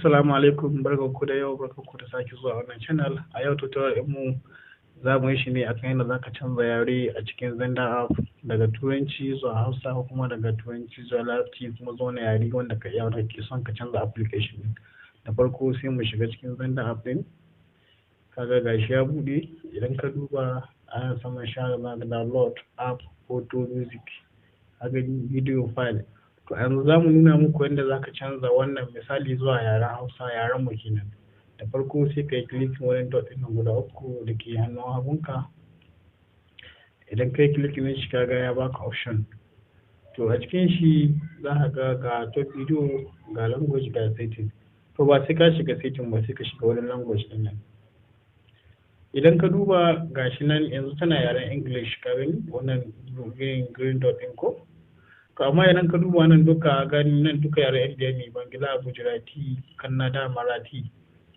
Assalamu alaikum, barkanku da yau, barkanku da sake zuwa wannan channel. A yau tutorial ɗinmu za mu yi shi ne akan yadda zaka canza yare a cikin Xender app daga Turanci zuwa Hausa, ko kuma daga Turanci zuwa Larabci, kuma zuwa wani yare wanda ka iya, wanda kake son ka canza application ɗin. Da farko sai mu shiga cikin Xender app ɗin. Kaga gashi ya buɗe. Idan ka duba a nan saman share, za ka download app, photo, music, ka gani, video file. To, yanzu za mu nuna muku yadda za ka canza wannan, misali, zuwa yaren Hausa, yaren mu kenan. Da farko sai ka yi clicking wurin dot ɗin nan guda uku da ke hannun hagunka. Idan ka yi clicking ɗin shi, kaga ya baka option. To, a cikin shi za ka ga ga top video, ga language, ga setting. To, ba sai ka shiga setting ba, sai ka shiga wurin language ɗin nan. Idan ka duba, gashi nan yanzu tana yaren English, ka gani wannan green green dot ɗin ko? To, amma idan ka duba nan duka, gani nan duka yaren India ne: Bangla, Gujarati, Kannada, Marathi,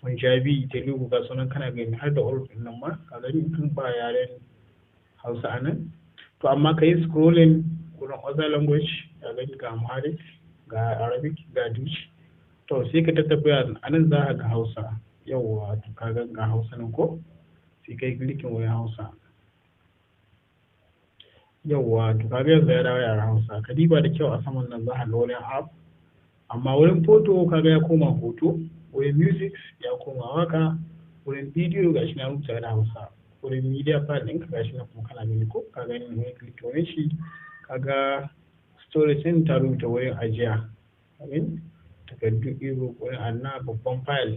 Punjabi, Telugu, ga sunan kana gani, har da Urdu ɗin nan ma, ka gani, tun ba yaren Hausa a nan. To, amma ka yi scrolling wurin other language, ka gani, ga Amharic, ga Arabic, ga Dutch. To, sai ka tattabiya, a nan za ka ga Hausa. Yawwa, to ka ga ga Hausa nan ko? Sai ka yi clicking wurin Hausa. Yawwa, to kaga yanzu ya dawo yaren Hausa. Ka diba da kyau, a saman nan za ka ga wurin app, amma wurin photo kaga ya koma hoto, wurin music ya koma waka, wurin bidiyo gashi na rubuta da Hausa, wurin media file ɗinka gashi na kuma kana gani ko? Ka gani, wurin click wurin shi, kaga storage ɗin ta rubuta wurin ajiya, ka gani, takardu, ebook, wurin adana babban file,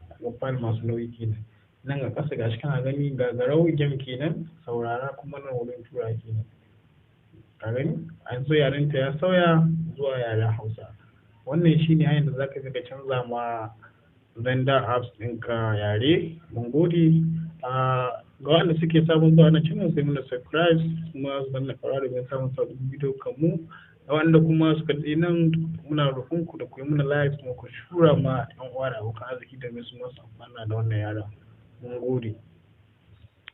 kaga file masu nauyi kenan. Nan ga ƙasa gashi kana gani, gagarau game kenan, saurara, kuma nan wurin tura kenan. Ka gani, yanzu yaren ta ya sauya zuwa yaren Hausa. Wannan shine hanyar da zaka bi ka canza ma Xender apps ɗinka yare. Mun gode. Ga wanda suke sabon zuwa na channel, sai muna subscribe kuma su danna ƙararrawa domin samun sabbin bidiyo kan mu. Da wanda kuma suka daɗe nan, muna roƙon ku da ku yi muna like kuma ku shura ma 'yan uwa da abokan arziki domin su masu amfana da wannan yaren. Mun gode.